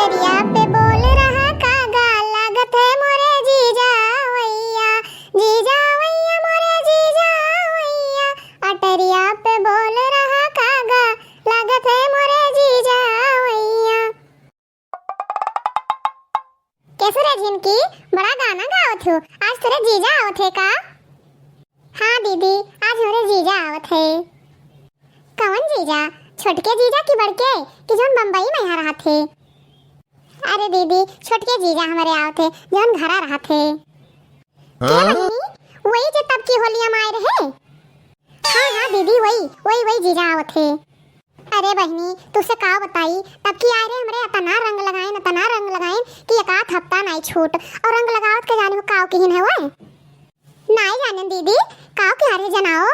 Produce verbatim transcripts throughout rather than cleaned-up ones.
अटरिया पे बोल रहा कागा, लागत है मोरे जीजा वैया, जीजा वैया मोरे जीजा वैया। अटरिया पे बोल रहा कागा, लागत है मोरे जीजा वैया। कैसे रे झिनकी, बड़ा गाना गावत हो, आज तेरे जीजा आवत है का? हाँ दीदी, आज हमरे जीजा आवत है। कवन जीजा, छोटके जीजा कि बड़के, कि जौन बम्बई में यहाँ रहत है? अरे दीदी, छोटके जीजा हमरे आवत है, जौन घरा रहत है। के हाँ? बहिनी, वही जे तब की होलिया में आए रहे? हाँ, हाँ दीदी, वही, वही, वही जीजा आवत है। अरे बहिनी, तुसे का बताई, तब की आए रहे हमरे अतना रंग लगाइन, अतना रंग लगाइन कि एक आध हफ्ता नाई छूट। और रंग लगावत के जाने हो काव किहिन है वह? नाई जाने दीदी, काव के हरे जनाओ?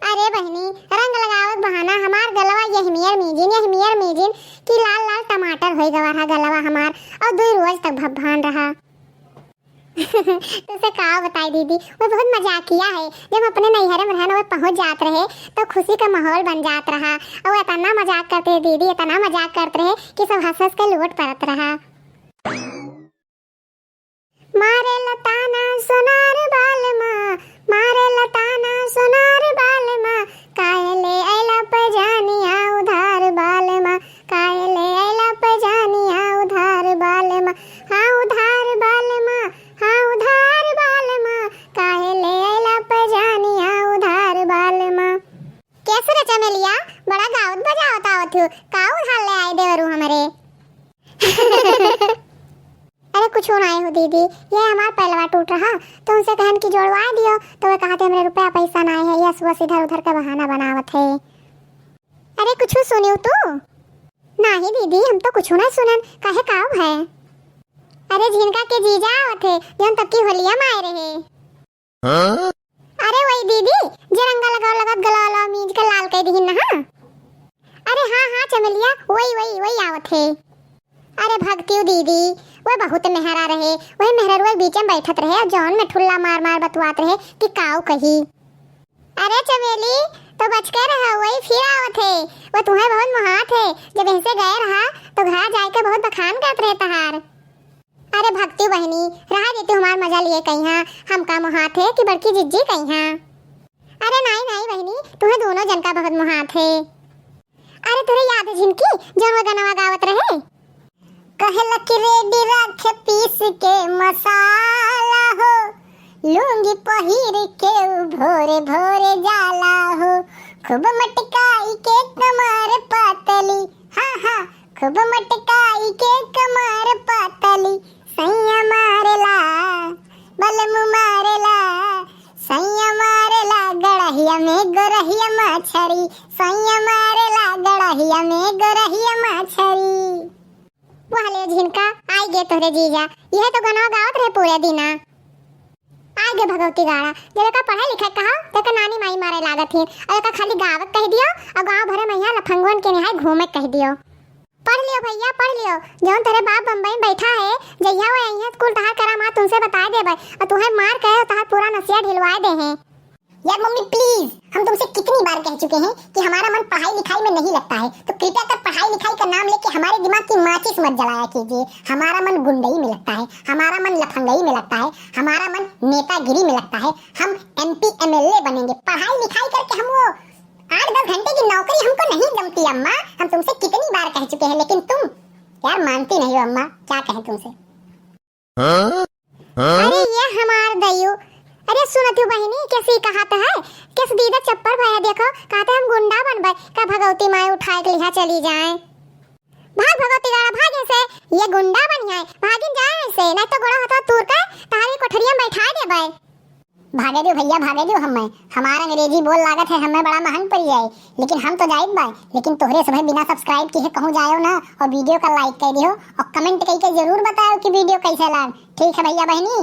अरे बहिनी, रंग लगावत बहाना हमार गलवा यह मियर मीजिन, यह मियर मीजिन कि लाल लाल टमाटर होई गवा रहा गलवा हमार, और दुई रोज तक भभभान रहा। तुसे का बताई दीदी, वो बहुत मजाकिया है। जब अपने नैहरे में रहन, वो पहुँच जात रहे तो खुशी का माहौल बन जात रहा। और इतना मजाक करते रहे दीदी, इतना मजाक करते रहे कि सब हंस हंस के लोट पड़त रहा। मारे लताना सोनार बालमा, मारे लताना सोनार बालमा, काहे ले अइला पजानिया उधार बालमा, काहे ले अइला पजानिया उधार बालमा, हाँ उधार बालमा, हाँ उधार बालमा, काहे ले अइला पजानिया उधार बालमा। कैसे रे चमेलिया, बड़ा गावत बजावत आवत हो, का उधार ले आए देवरू हमरे? अरे कुछ नाई हो दीदी, ये हमार पैलवा टूट रहा, तो उनसे कहन कि जोड़वाए दियो, तो वे कहते हमरे रुपया पैसा नाई है, यस वस इधर उधर का बहाना बनावत है। अरे कुछ सुनियो तू? नाही दीदी, हम तो कुछ ना सुनन, काहे काव है? अरे झिनका के जीजा आवत है, जौन तब की होलिया में आए रहे। हाँ? अरे वही दीदी, जे रंगा लगाव लगत गलवा लगवा मीज के लाल कई दिहिन ना, हाँ? अरे हाँ, हाँ चमेलिया, वही, वही, वही आवत है। अरे भगतियो दीदी, वह बहुत मेहरा रहे, वही मेहररुआ के बीच में बैठत रहे, और जौन में ठुल्ला मार मार बतवात रहे कि काऊ कही। अरे चमेली, तो बच के रहा, वही फिर आवत है, वो तुम्हें बहुत मुहात है, जब ऐसे गए रहा तो घर जाए के बहुत बखान करत रहे तहार। अरे भगतियो बहिनी, रहा दे तू हमार मजा लिए कइहाँ, हमका मुहात है कि बड़की जिज्जी कइहाँ। अरे नाई, नाई बहिनी, तुम्हें दोनों जन का बहुत मुहात है। अरे तोरे याद है झिनकी, जौन वो गनवा गावत रहे? कहलक रेडी रख पीस के मसाला हो, लुंगी पहिर के उ भोरे भोरे जाला हो, खूब मटकाई के कमर पतली, हाँ, हाँ, खूब मटकाई के कमर पतली, सैया मारेला, बलमु मारेला, सैया मारेला, गड़हिया में गोरहिया मछरी, सैया मारेला, गड़हिया में गोरहिया मछरी। वाह ले झिनका, आई गे तोहरे जीजा, यह तो गनवा गावत रहे पूरे दिना। आई गे भगवती गाड़ा, जब एका पढ़ाई लिखाई कहा, तो एका नानी माई मारे लागत ही, और एका खाली गावत कह दियो, और गाँव भरे में यहाँ लफंगुअन के निहाय घूमे कह दियो। पढ़ लियो भैया, पढ़ लियो, जौन तेरे बाप बम्बई में बैठा है, जइया वो अइहें स्कूल तहार करामात उनसे बताए देबे, और तुहें मार के तहार पूरा नसिया ढिलवाए देहें। यार मम्मी please, हम तुमसे कितनी बार कह चुके हैं कि हमारा मन पढ़ाई लिखाई में नहीं लगता है, तो कृपया कर पढ़ाई लिखाई का नाम लेके हमारे दिमाग की माचिस मत जलाया कीजिए। हमारा मन गुंडई में लगता है, हमारा मन लफंगई में लगता है, हमारा मन नेतागिरी में लगता है। हम एमपी एमएलए बनेंगे, पढ़ाई लिखाई करके हम वो आठ दस घंटे की नौकरी हमको नहीं जमती अम्मा, हम तुमसे कितनी बार कह चुके हैं, लेकिन तुम यार मानती नहीं हो अम्मा, क्या कहें तुमसे। हाँ? हाँ? अरे ये हमार दइयो, अरे सुनत हो बहिनी, कैसी कहत है, कैस दीदा चप्पल भया देखो, कहते हम गुंडा बनबे, का भगवती माई उठाए के लिहा चली जाए। भाग भगवती गाड़ा, भाग ऐसे, ये गुंडा बनिया है, भागिन जाए ऐसे, नहीं तो गोड़ा हथवा तूर के तहारी कोठरिया में बैठाए देबे। भागे दियो भैया, भागे दियो हमें। हमार अंग्रेजी बोल लागत है, हमें बड़ा महंग पड़ी जाए, लेकिन हम तो जाइत बा। लेकिन तोहरे सभे बिना subscribe किहे कहूँ जायो ना, और video का like कर दियो, और comment करके जरूर बतायो कि video कैसे लाग। ठीक है भैया बहिनी,